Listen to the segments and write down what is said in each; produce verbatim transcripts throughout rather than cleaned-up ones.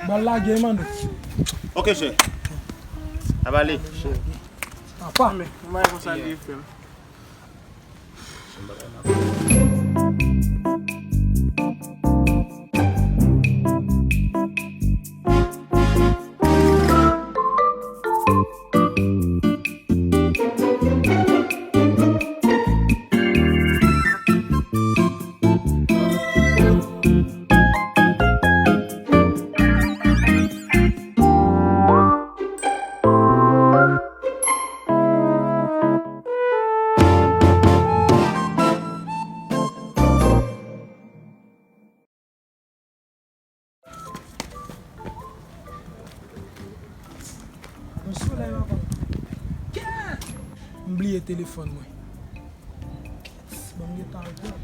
Bal lage, mano. Ok, chè. N ap ale. Papa. Mwen konsa li ye, frè m. Bon, solèy la, papa. Kèt! M bliye telefòn mwen. Kèt! Bon, m gentan al pran.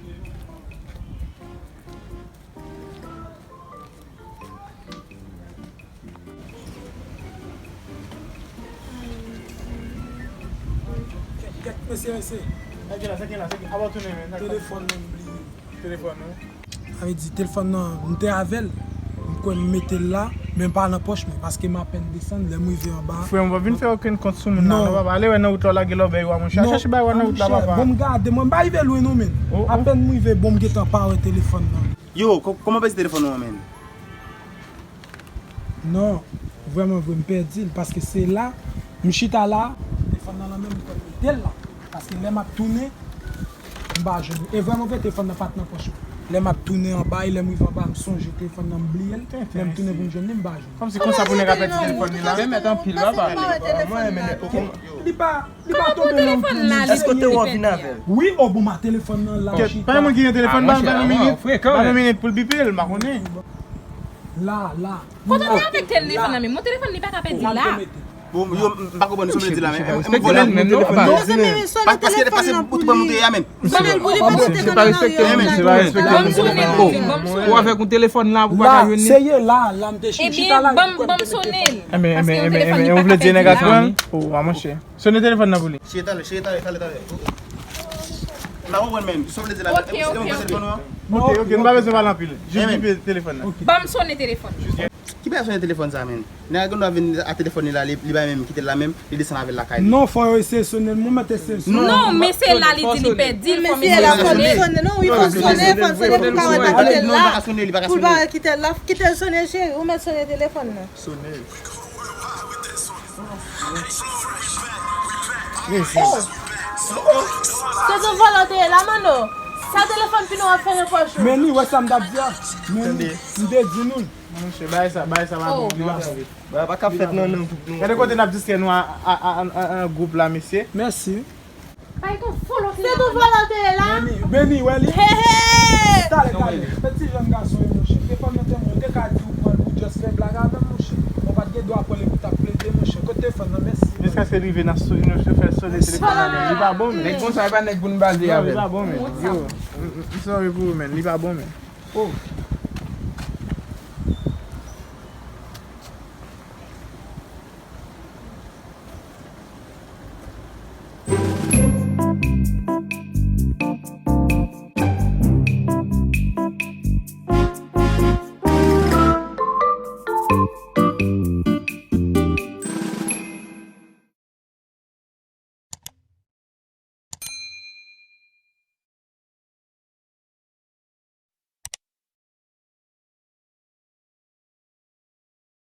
Kèt, kèt, mesye, mesye. Sa gen la, sa gen la, sa gen. Aba w tounen, men. Telefòn mwen, m bliye. Telefòn ou? Sa vle di, telefòn nan, m te avè l. M kwè m mete l la, men pa nan pòch mwen, paske m apèn desann, lè m rive anba. Frè m, pa vin fè okenn kont sou moun nan, non, papa. Ale wè nan wout la, w lage lòbèy ou a, monchè. Al chèche bagay ou a nan wout la, papa. Bon, m gade, mwen, m pa rive lwen, non, men. Apèn m rive, bon, m gentan pa wè telefòn nan. Yo, ko-, kòman pèdi telefòn ou an, men? Non, vrèman vre, m pèdi l, paske se la, m chita la, telefòn nan nan men m, m kwè m mete l la. Paske lè m ap tounen, m pa jwenn li. E vrèman vre, telefòn nan pa t nan pòch mwen. Lè m ap tounen anba, e lè m rive anba, m sonje telefòn nan, m bliye l. Lè m tounen pou m jwenn li, m pa jwenn li. Kòmsi konsa pou nèg ap pèdi telefòn li la? Mwen mèt anpil, papa. Mwen, men, li pa Li pa tonbe nan telefòn la, li. Èske w te wè w vin avè l? Wi, o bon, ma telefòn nan la. Kèt, pa gen moun ki gen telefòn, ba, ba nou minit. Ba nou minit pou l bipe l, m pa konnen. La, la. Kote w te afekte l telefòn nan menm? Mon telefòn li pa ka pèdi la. Bon, yo, m pa konprann sa w vle di la, men. Respekte menm, non, papa. Paske, paske ou te pran moute a, men. Sonel pou li pa monte kanal nan yon. Se pa respekte menm, se pa respekte menm. Ou avèk yon telefòn la, ou pa ka jwenn li. Serye, la, la, m te chita la. Ebyen, ban m, ban m sonel. Paske yon telefòn li pa ka pèdi la. Ou a, monchè. Sonnen telefòn nan pou li. Chire talè, chire talè, talè, talè. M pa konprann menm. Sa w vle di la? Ok, ok, ok. Telefòn ou an? Ok, ok, nou pa bezwen pale anpil. Jis bipe telefòn nan. Ban m sonnen telefòn. Ki bagay sonnen telefòn sa, menm? Nèg la gen dwa vin a telefòn li la, li, li pa menm kite l la menm, li desann avè l lakay li. Non, fò yo eseye sonnen l, mwen mèt eseye sonnen l. Non, men se la li di li pèdi l, fò m eseye sonnen l. Non, non, li pa ka sonnen, li pa ka sonnen. Pou l pa kite l la, kite l sonnen, cheri, ou mèt sonnen telefòn nan. Sonnen. Se tou vòlò te ye la, mano. Sa telefòn pi nou ap fè nan pòch ou. Men li wè sa m t ap di a. Men li, m te di nou l. Monchè, bagay sa, bagay sa pa bon, li pa bon. Bagay pa ka fèt nan, nan gwoup nou. Gade kote n ap distrè nou a, a, a, a, a, a gwoup la, mesye. Mèsi. Bay ton vòlò te ye la. Se tou vòlò te ye la. Beni, Beni, wè li. He, he. Talè, talè. Fè ti jèn gason yo, monchè. Te fè m nan tèm, yo te ka di ou pran l pou just fè blag avè m, monchè. Ou pa t gen dwa pran li pou t ap plede, monchè. Kote telefòn nan, mèsi. Jiskaske rive nan so-, nou fè sonnen telefòn nan, men li pa bon, men. Nèg konsa, e pa nèg pou n baze avè l. Non, li pa bon, men. Yo, m, m, m sorry pou ou, men. Li pa bon, men. Oh.